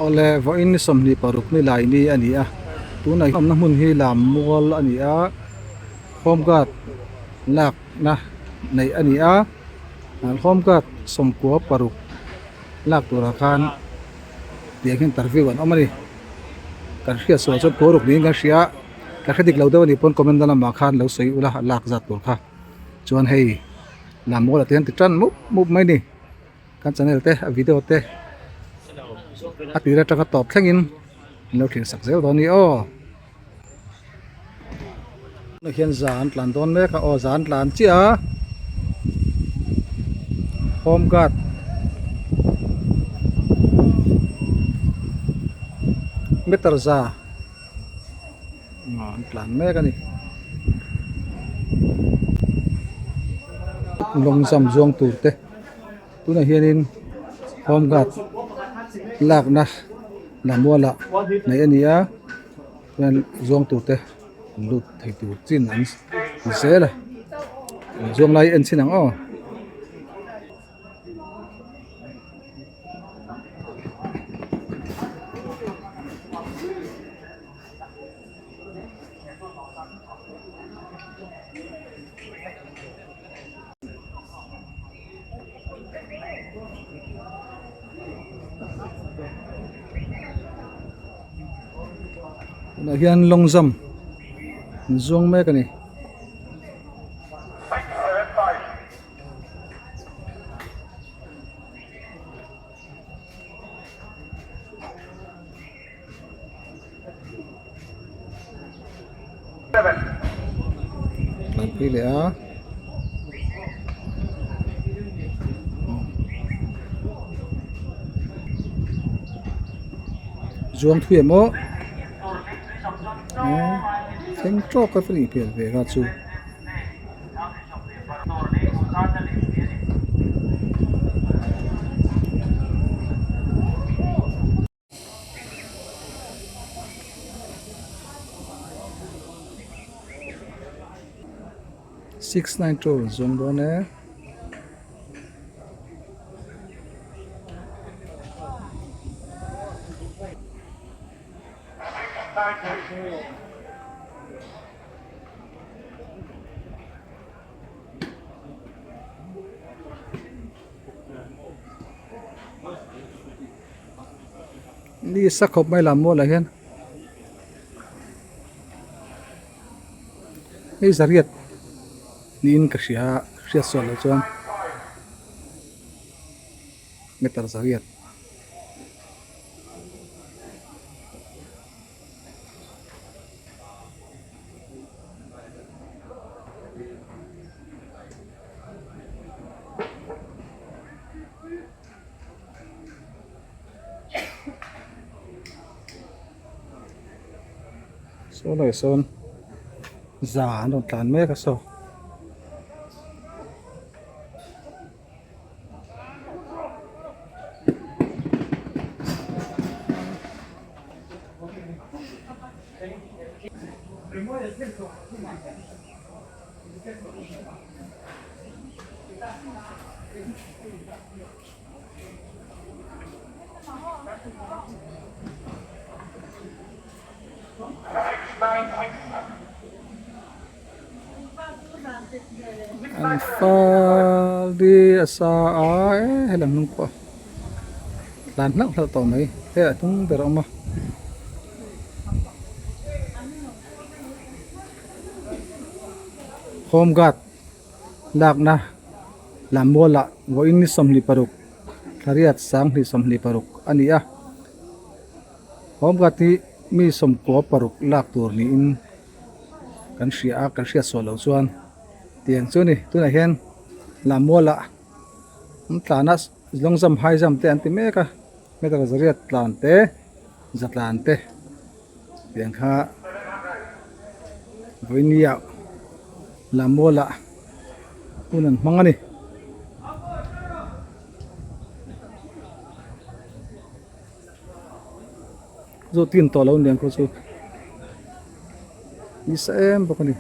Awle vawiin ni 26 ni lai ni a ni a tunah hian awmna hmun hi lam mual a ni a home guard lakna neih a ni a home guard 96 lak turah khan tiang hian interview an awm a ni kan hriat sual chuan kawruk niin kan hria a ka hre dik lo deuh a nih pawn comment na lamah khan lo sawi ula a lak zat tur kha chuan hei lam mual ah te hian ti tan mup mup mai a ni. Kan channel te a video te a tir atanga tawp thlengin an lo thin sak zel dawn a ni aw. Tunah hian za an tlan dawn mek a aw za an tlan chiah a home guard meter za an tlan mek a ni. Lawng zam zuang tur te. Tunah hianin home guard lakna lammualah neih a ni a chuan zawng tur te an lut thei tur chin an ti zel a zawng lai en chhin ang aw. Tunah hian long jump an zuang mek a ni. An phei leh a zuang thui em aw thleng tawk a nih hmel ve kha chu. 692 rawn zawng dawn e. Ni sa khawp mai lam mualah hian hei zariat niin ka hria a hriat sual loh chuan meter zariat. Saw lai sawn za an rawn tlan mek a saw. An fal di a sa a e helam hnung pawh tlan hlauh hlauh tawh mai hei a hnung ber a awm a. Home guard lakna lam mualah vawiin ni 26 thla riat 2026 a ni a home guard hi mi 96 lak tur niin kan hria a kan hriat sual loh chuan tiang chu a ni tunah hian lam mualah an tlan a long jump high jump te an ti mek a meter zariat tlan te za tlan te. Tiang kha vawinia lammualah hun an hmang a ni. Chu tin tawh lo niang khaw chu nisa em bawk a ni.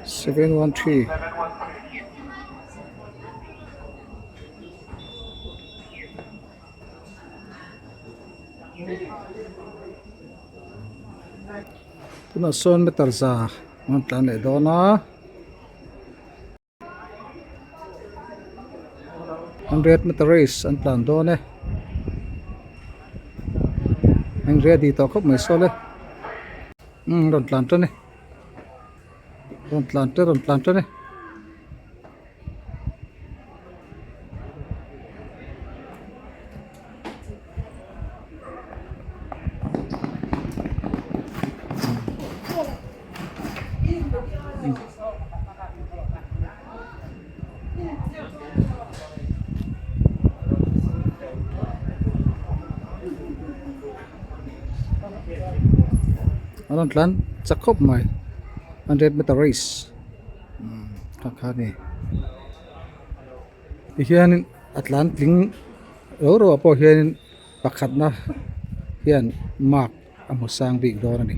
713 Tunah sawn meter za an tlan leh dawn a 100 meter race an tlan dawn e an ready tawh khawp mai sawn e umm rawn tlan tan e rawn tlan tan rawn tlan tan e. A rawn tlan chak khawp mai 100 meter race. Kha kha a ni tihianin a tlan tling ro ro ah pawh hianin pakhatna hian mark a hmu sang bik dawn a ni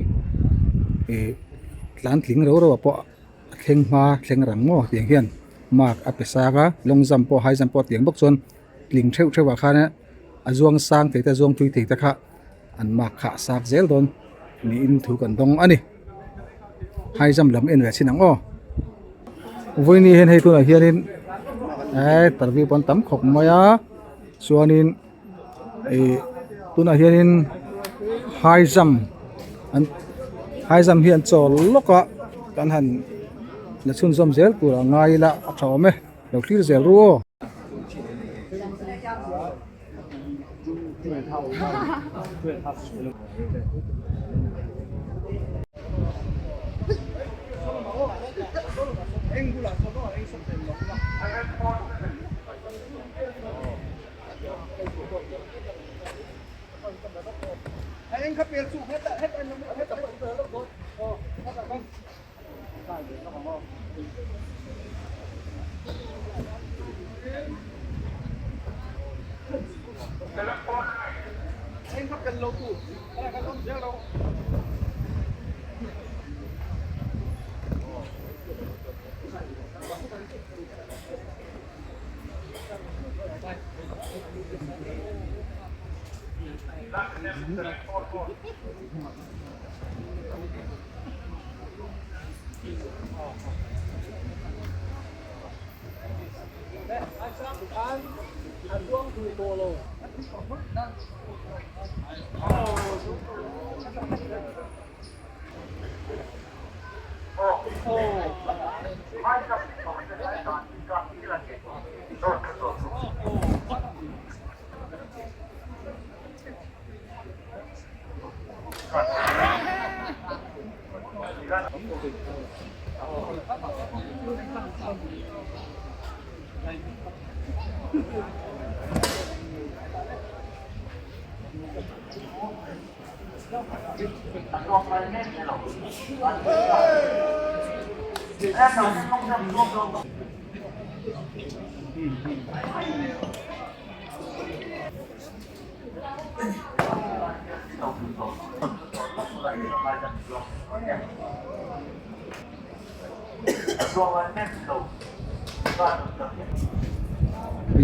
ih tlan tling ro ro ah pawh a thleng hma thleng rang maw tiang hian mark a pe sang a long jump pawh high jump pawh tiang bawk chuan tling theuh theuh ah khan a zuang sang thei te a zuang tui thei te kha an mark kha a sak zel dawn niin thu kan dawng a ni high jump lam en ve chin ang aw vawiini hian hei tunah hianin eh tarvi pawn tam khawp mai a chuanin ih tunah hianin high jump an high jump hi an chawl lawk a kan han la chhunzawm zel tur a ngai ila a tha awm e lo thlir zel ru aw.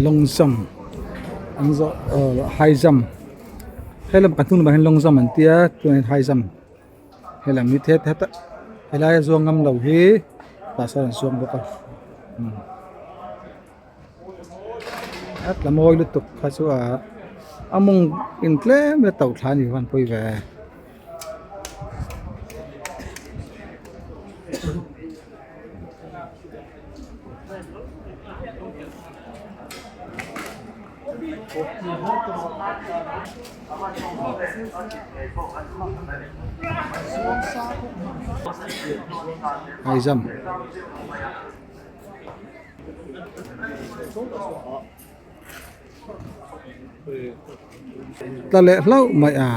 Long jump an zawh aw high jump helam kan hnung lamah hian long jump an tia tunah hian high jump helam hi heta helaia zuang ngam lo hi tah sawn an zuang bawk a a tla mawi lutuk kha chu a a mawng in tlem a to thla a ni van pawi ve. High jump. Tla leh hlauh mai a.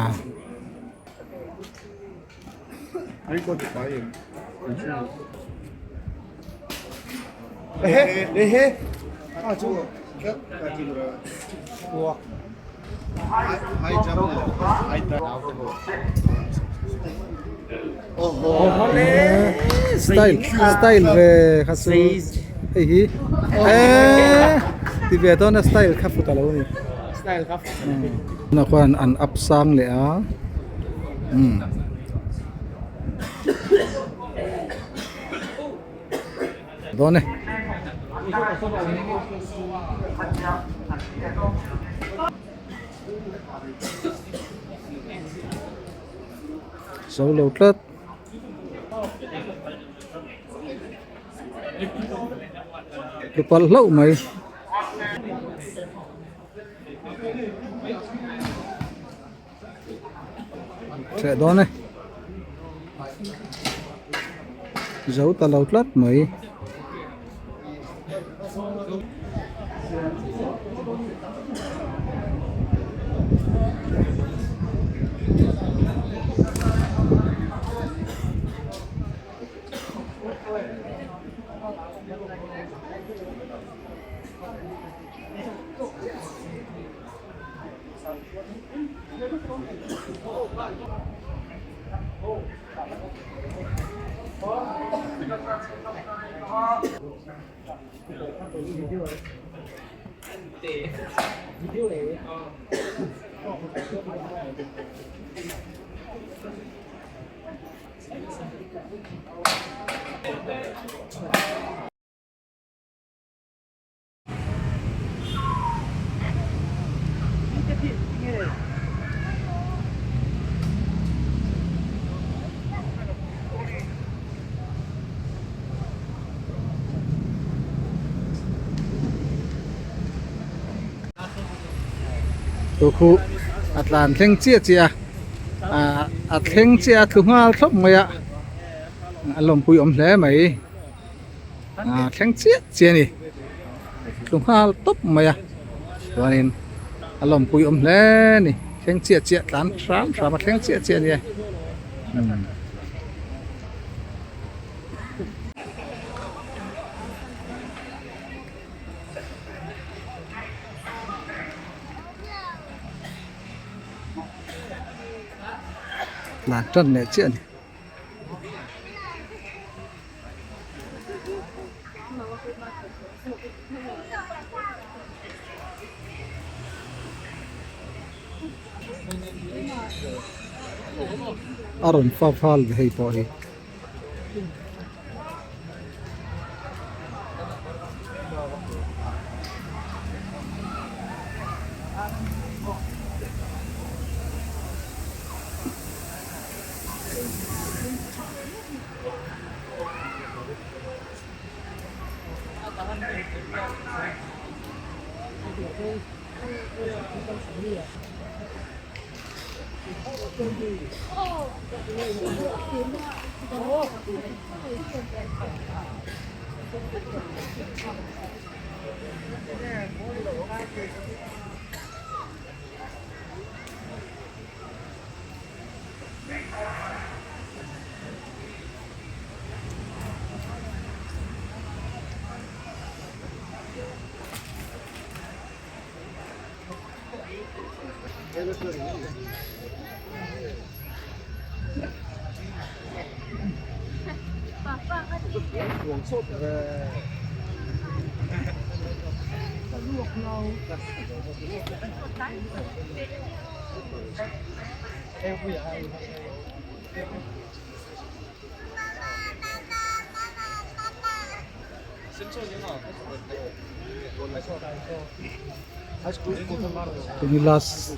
Style style ve kha chu hei hi eee ti ve dawn a style kha fut a lo ni tunah khuan an up sang leh a umm. Dawn e. Zo lo tlat. Tlu palh hlauh mai. Hreh dawn e. Zo ta lo tlat mai. Tu khu a tlan thleng chiah chiah a ah a thleng chiah a tlu nghal thlawp mai a a lawmpui awm hle mai ah thleng chiah chiah a ni tlu nghal tawp mai a chuanin a lawmpui awm hle a ni thleng chiah chiah tlan hram hram a thleng chiah chiah a nia umm. Tlan tan leh chiah a ni. A rawn fa fal ve hei pawh hi. Tuni last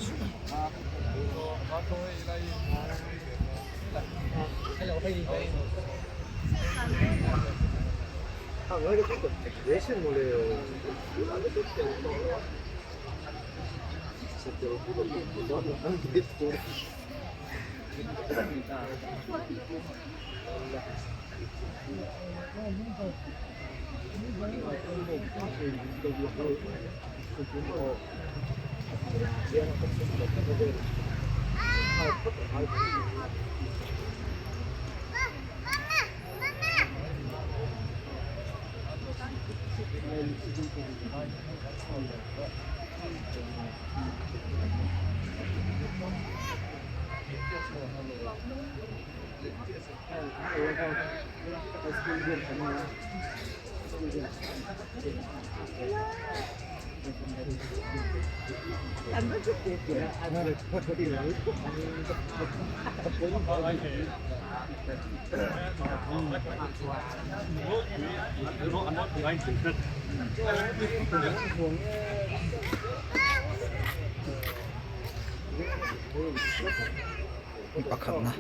Pakhatna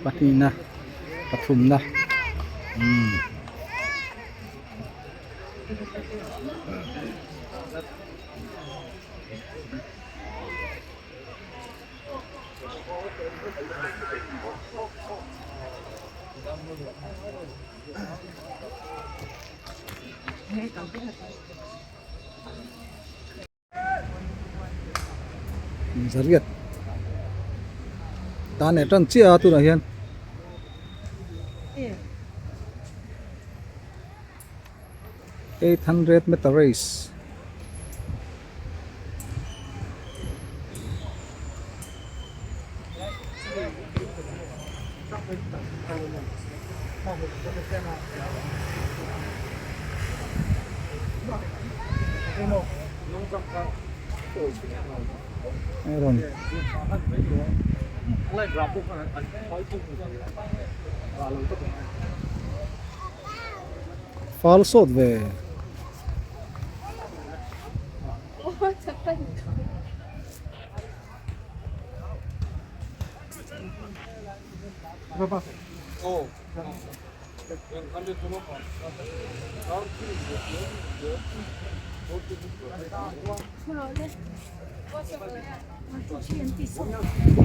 pahnihna pathumna umm. Zariat tan leh tan chiah a tunah hian 800 meter race. Fal sawt ve.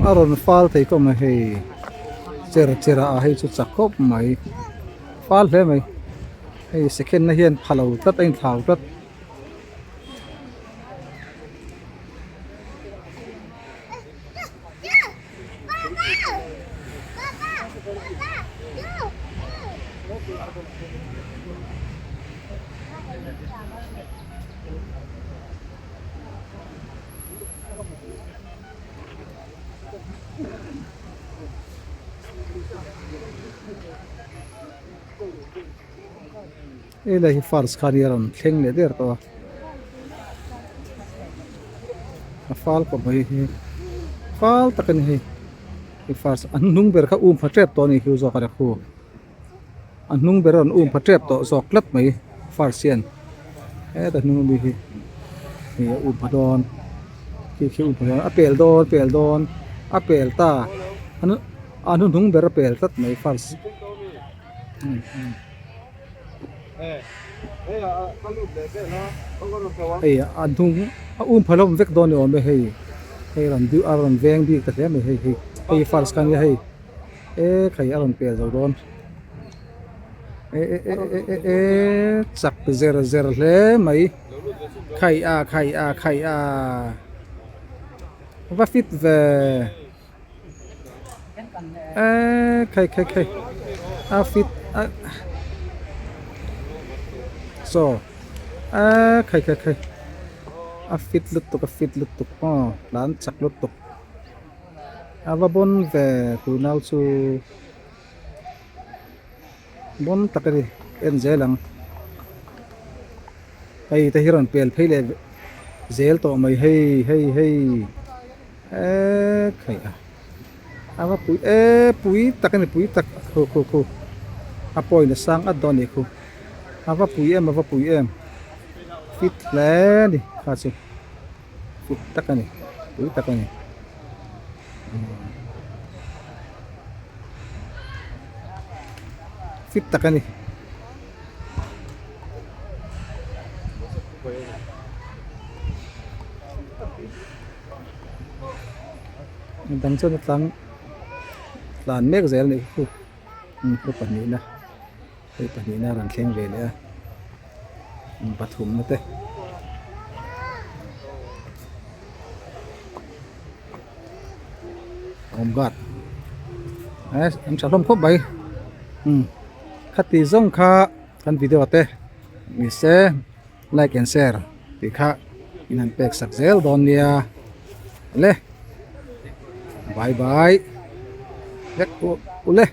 A rawn fal thei khawp mai hei cher cher ah hei chu chak khawp mai fal hle mai hei second na hian pha lo tlat a inthlau tlat. Hei lai hi first kha nia rawn thleng leh der tawh a a fal kawp mai hi fal tak a ni hei hei first a hnung ber kha um pha tep tawh a ni khiu zawk a khu a hnung ber a rawn um pha tep tawh zawk tlat mai first hian heta hnung ami hi hei a um pha dawn khi khi a um pha dawn a pel dawn pel dawn a pel ta a hnuhnung ber a pel tlat mai first. Hei a hnung a um pha hlawm vek dawn ni awm e hei hei rawn deuh a rawn veng bik ta hle mai hei hei hei first kha ania hei e khai a rawn pel zo dawn e e e e e e chak zer zer hle mai khai a khai a khai a va fit ve. Eee khai khai khai a fit a saw eee khai khai khai a fit lutuk a fit lutuk aw tlan chak lutuk a va bawn ve tunau chu bawn tak a ni en zel ang hei te hi rawn pel phei leh zel tawh mai hei hei hei. Eee khaih a a va pui eee pui tak a ni pui tak khu khu khu a point a sang at dawn a nih khu a va pui em a va pui em fit hle a ni kha chu fit tak a ni pui tak a ni fit tak a ni. Midang chuan a tlang tlan mek zel a nih khu. Khaw pahnihna hei pahnihna a rawn thleng ve leh a pathumna te. Home guard eh an tha hlawm khawp mai umm khati zawng kha kan video te ni se like and share tih kha in han pek sak zel dawn nia le bye bye vek u le.